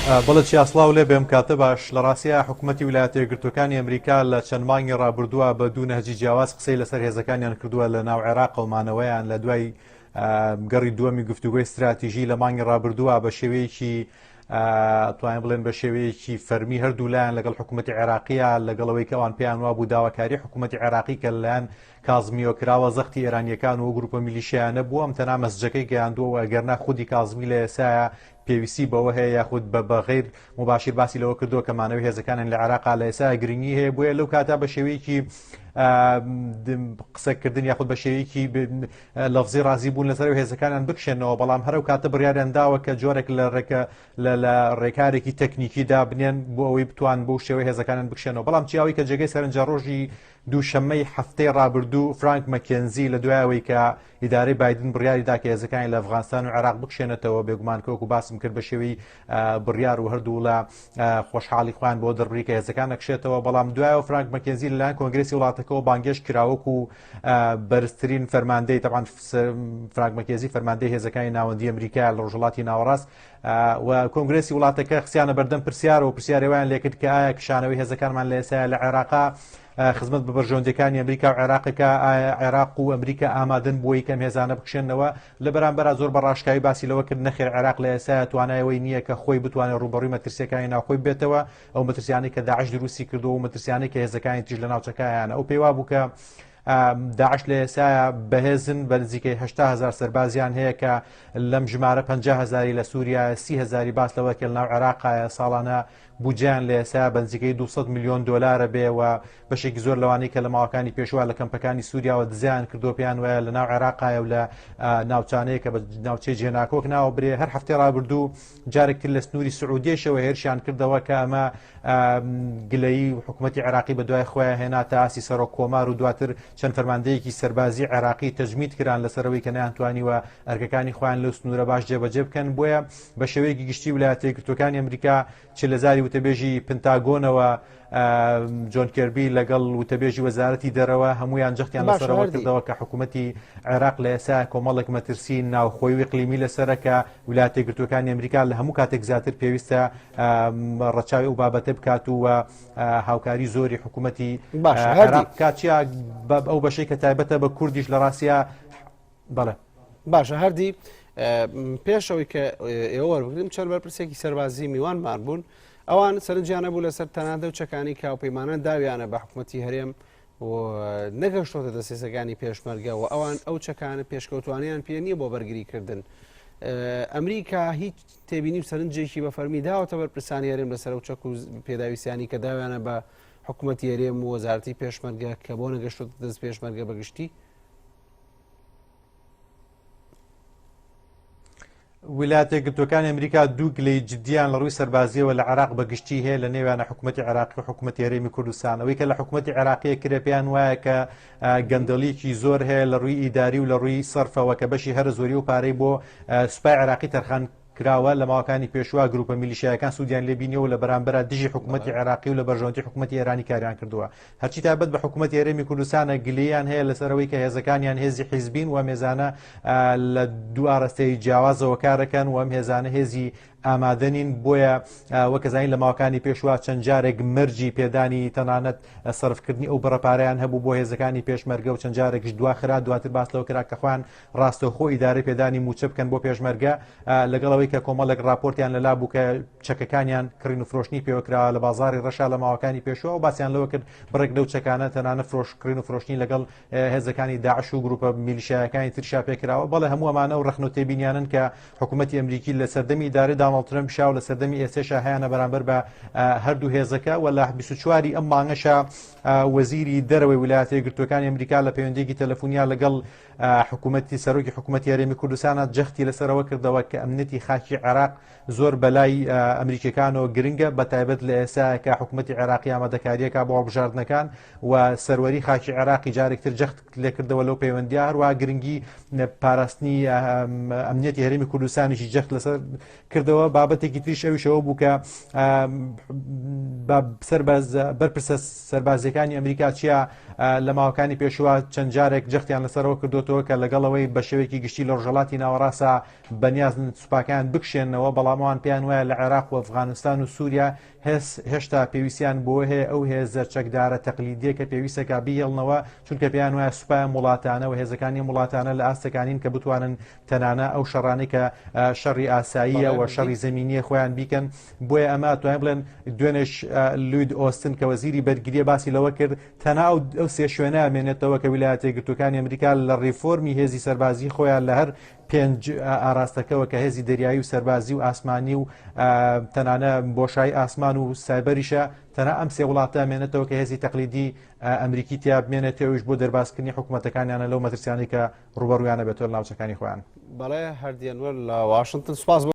بەڵێ چیا سڵاو لێ بێم کاتە باش لە ڕاستیا حکوومەتی ویلایەتە یەکگرتووەکانی ئەمریکا لە چەند مانگی ڕابردووە بە دوو نەهجی جیاواز قسەی لەسەر هێزەکانیان کردووە لە ناو عێراق و مانەوەیان لە دوای گەڕی دووەمی گفتوگۆی ستراتیژی لە مانگی ڕابردووە بە شێوەیەکی توانین بڵێن بە شێوەیەکی فەرمی هەردوو لایەن لەگەڵ حکوومەتی عێراقیە لەگەڵەوەی کە ئەوان پێیان وابوو داواکاری حکوومەتی عێراقی کە لەلایەن کازمیەوە کراوە زەختی ئێرانیەکان و گروپە میلیشیانە بووە ئەم تەنا مەسجەکەی گەیاندووە و ئەگەرنا خودی کازمی لە ئێسایا پێویستی بەوە هەیە یاخود بە بەغیر مباشیر باسی لەوە کردووە کە مانەوەی هێزەکانیان لە عێراقا لە ئێستا گرنگی هەیە بۆیە لەو کاتا بە شێوەیەکی قسەکردن یاخود بە شێوەیەکی لەفزی ڕازی بوون لەسەر هێزەکانیان بکشێنەوە بەڵام هەرو کاتە بڕیاریان داوە کە جۆرێک لە ڕێکە لە ڕێکارێکی تەکنیکی دابنێن بۆ ئەوەی بتوان بۆ شێوەی هێزەکانیان بکشێنەوە بەڵام چیاوی کە جێگەی سەرنجە ڕۆژی دووشەممەی هەفتەی ڕابردوو فرانک مەکێنزی لە دوایەوەی کە ئیدارەی بایدن بڕیاری دا کە هێزەکانی لە ئەفغانستان و عێراق بکشێنێتەوە، بێگومان کە وەکو باسم کرد بە شێوەی بڕیار و هەردوولا خۆشحاڵی خۆیان بۆ دەربڕی کە هێزەکان نەکشێتەوە، بەڵام دوایەوە فرانک مەکێنزی لەلایەن کۆنگرێسی وڵاتەکەەوە بانگێشت کرا وەکو بەرزترین فەرماندەی تەبعەن فرانک مەکێنزی فەرماندەی هێزەکانی ناوەندی ئەمریکا لە ڕۆژهەڵاتی ناوەڕاست و کۆنگرێسی وڵاتەکە خستیانە بەردەم پرسیارەوە پرسیارێوایان لێکرد کە ئایا کشانەوەی هێزەکانمان لە ئێستا لە عێراقا خزمەت بە بەرژەوەندیەکانی ئەمریکا و عێراقەکە ئایا عێراق و ئەمریکا ئامادەن بۆی کەم هێزانە بکشێنەوە لە بەرامبەرا زۆر بە ڕاشکاوی باسی لەوە کرد نەخێر عێراق لە ئێستا توانایەوەی نییە کە خۆی بتوانێت ڕووبەڕووی مەترسیەکانی ناوخۆی بێتەوە ئەو مەترسیانەی کە داعش دروستی کردووە و مەترسیانەی کە هێزەکانی تریش لە ناوچەکەیانە ئەو پێی وابوو کە داعش لە ئێسایا بەهێزن بە نزیکەی 80 هزار سەربازیان هەیە کە لەم ژمارە 50 هزاری لە سووریا 30 هزاری باس لەوە کە لەناو عێراقایە ساڵانە بودجەیان لە ئێستا بە نزیکەی 200 میلیۆن دۆلارە بێ و بەشێکی زۆر لەوانەی کە لە ماوەکانی پێشوە لە کەمپەکانی سووریاوە دزیان کردو پێیان وایە لە ناو عێراقایە و لە ناوچانەیە کە بە ناوچەی جێناکۆک ناوە برێ هەر هەفتەی ڕابردوو جارێک تر لە سنووری سعودیەشەوە هێرشیان کردەوە کە ئەمە گلەیی و حکوومەتتی عێراقی بە دوای خۆیان هێنا تا ئاستی سەرۆک کۆمار و دواتر چەند فەرماندەیەکی سەربازی عێراقی تەجمید کران لەسەرەوەی کە نەیانتوانیوە ئەرکەکانی خۆیان لەو سنوورە باش جێبەجێ بکەن بۆیە بە شێوەیەکی گشتی ولایەتە یەکگرتووەکانی ئەمریکا چ لە زاری وتەبێژی پنتاگۆنەوە جۆن کێربی لەگەڵ وتەبێژی وەزارەتی دەرەوە هەمویان جەختیان لەسەرەوە کردەوە کە حکوومەتی عێراق لە ئێستا کۆمەڵێک مەترسی ناوخۆی و ئیقلیمی لەسەرە کە ولایەتە یەکگرتووەکانی ئەمریکا لە هەموو کاتێک زیاتر پێویستە ڕەچاوی ئەو بابەتە بکات و هاوکاری زۆری حکوومەتی عێراق بکات چیا ئەو بەشەی کە تایبەتە بە کوردیش لە ڕاستیا بەڵێ. باشە هەردی پێشەوەی کە ئێوە وەربگرم چەند بەرپرسێکی سەربازی میوانمان بوون ئەوان سەرنجیانە بوو لەسەر تەنانەت و چەکانی کاوپەیمانان داویانە بە حکوومەتی هەرێم و نەگەشتۆتە دەستێسەکانی پێشمەرگە و ئەوان ئەو چەکانە پێشکەوتوانیان پێ نییە بۆ بەرگریکردن ئەمریکا هیچ تێبینی و سەرنجێکی بە فەرمی داوەتە بەرپرسانی هەرێم لەسەر ئەو چەک و پێداویستیانی کە داویانە بە حکوومەتی هەرێم و وەزارەتی پێشمەرگە کە بۆ نەگەشتۆتە دەست پێشمەرگە بەگشتی ویلایەتە یەکگرتووەکانی ئەمریکا دوو گلەی جدیان لە ڕووی سەربازیەوە لە عێراق بە گشتی هەیە لە نێویانە حکوومەتی عێراقی و حکوومەتی هەرێمی کوردستان ئەوەی کە لە حکوومەتی عێراقیە کرێ پێیان وایە کە گەندەڵیکی زۆر هەیە لە ڕووی ئیداری و لە ڕووی سەرفەوە کە بەشی هەرە زۆری و پارەی بۆ سوپای عێراقی تەرخان کراوە، لە ماوەکانی پێشووا گروپە میلیشیایەکان سوودیان لێ بینیوە و لە بەرامبەرا دژی حکوومەتی عێراقی و لە بەرژەوەندی حکوومەتی ئێرانی کاریان کردووە. هەرچی تایبەت بە حکوومەتی هەرێمی کوردستانە گلەییان هەیە لەسەر ئەوەی کە هێزەکانیان هێزی حیزبین و ئەم هێزانە لە دوو ئاراستەی جیاوازەوە کارەکەن و ئەم هێزانە هێزی ئامادە نین بۆیە وەک زانین لە ماوەکانی پێشووا چەند جارێک مەرجی پێدانی تەنانەت سەرفکردنی ئەو بڕە پارەیان هەبوو بۆ هێزەکانی پێشمەرگە و چەند جارێکیش دواخرا دواتر باس لەوە کرا کە خۆیان ڕاستەوخۆ ئیدارەی پێدانی مووچە بکەن بۆ پێشمەرگە، لەگەڵ ئەوەی کە کۆمەڵێک ڕاپۆرتیان لەلا بوو کە چەکەکانیان کڕین و فرۆشتنی پێوەکراوە لە بازاڕی ڕەشا لە ماوەکانی پێشووە و باسیان لەوە کرد بڕێک لەو چەکانە تەنانە فرۆش کڕین و فرۆشتنی لەگەڵ هێزەکانی داعش و گروپە میلیشیایەکانی ترشا پێکراوە. بەڵێ هەموو ئەمانە و ڕەخنە و تێبینیانن کە حکوومەتی ئەمریکی لە سەردەمی ئیدارەی داناڵد ترەمپشا و لە سەردەمی ئێستێشا هەیانە بەرامبەر بە هەردوو هێزەکە و لە 24 ی ئەم مانگەشا وەزیری دەرەوەی ویلایەتە یەکگرتووەکانی ئەمریکا لە پەیوەندییەکی تەلەفونیا لەگەڵ حکوومەتی سەرۆکی حکوومەتی هەرێمی کوردستانە جەختی لەسەرەوە کردەوە کە ئەمنیەتی خاکی عێراق زۆر بەلای ئەمریکیەکانەوە گرنگە بە تایبەت لە ئێستا کە حکوومەتی عێراقی ئامادەکاریەکە بۆ هەڵبژاردنەکان و سەروەری خاکی عێراقی جارێکتر جەخت لێکردەوە لەو پەیوەندی هەروە گرنگی پاراستنی ئەمنیەتی هەرێمی کوردستانیشی جەخت لەسەر کردەوە بابەتێکی تریش ئەویشەوە بوو کە بەرپرسە سەربازیەکانی ئەمریکا چیا لە ماوەکانی پێشوە چەند جارێک جەختیان لەسەرەوە کردوتەوە کە لەگەڵەوەی بە شێوەیەکی گشتی لە ڕژەڵاتی ناوەڕاستە بەنیازن سوپاکان بکشێنەوە بەڵام ئەوان پێیان وایە لە عێراق عێراق و ئەفغانستان و سووریا هێز هێشتا پێویستیان بۆ هەیە ئەو هێزە چەکدارە تەقلیدیە کە پێویستەکە بیهێڵنەوە چونکە پێیان وایە سوپای ئەم وڵاتانە و هێزەکانی ئەم وڵاتانە لە ئاستەکانین کە بتوانن تەنانە ئەو شەڕانەی کە شەڕی ئاساییە و شەڕی زەمینیە خۆیان بیکەن. بۆیە ئەمە ئەتوانین بڵێن دوێنێش لوید ئۆستن کە وەزیری بەرگریە باسی لەوە کرد تەنها ئەو سێ شوێنە ئەمێنێتەوە کە ویلایەتە یەکگرتووەکانی ئەمریکا لە ڕیفۆرمی هێزی سەربازی خۆیان لە هەر پێنج ئاراستەکەوە کە هێزی دەریایی و سەربازی و ئاسمانی و تەنانە بۆشایی ئاسمان و سایبەریشە تەنها ئەم سێ وڵاتە ئەمێنێتەوە کە هێزی تەقلیدی ئەمریکی تیا بمێنێتەوە ئەویش بۆ دەربازکردنی حکوومەتەکانیانە لەو مەترسیانەی کە ڕووبەڕوویانە بێتەوە لە ناوچەکانی خۆیان. بەڵێ هەردی ئەنوەر لە واشنتن سوپاس بۆ.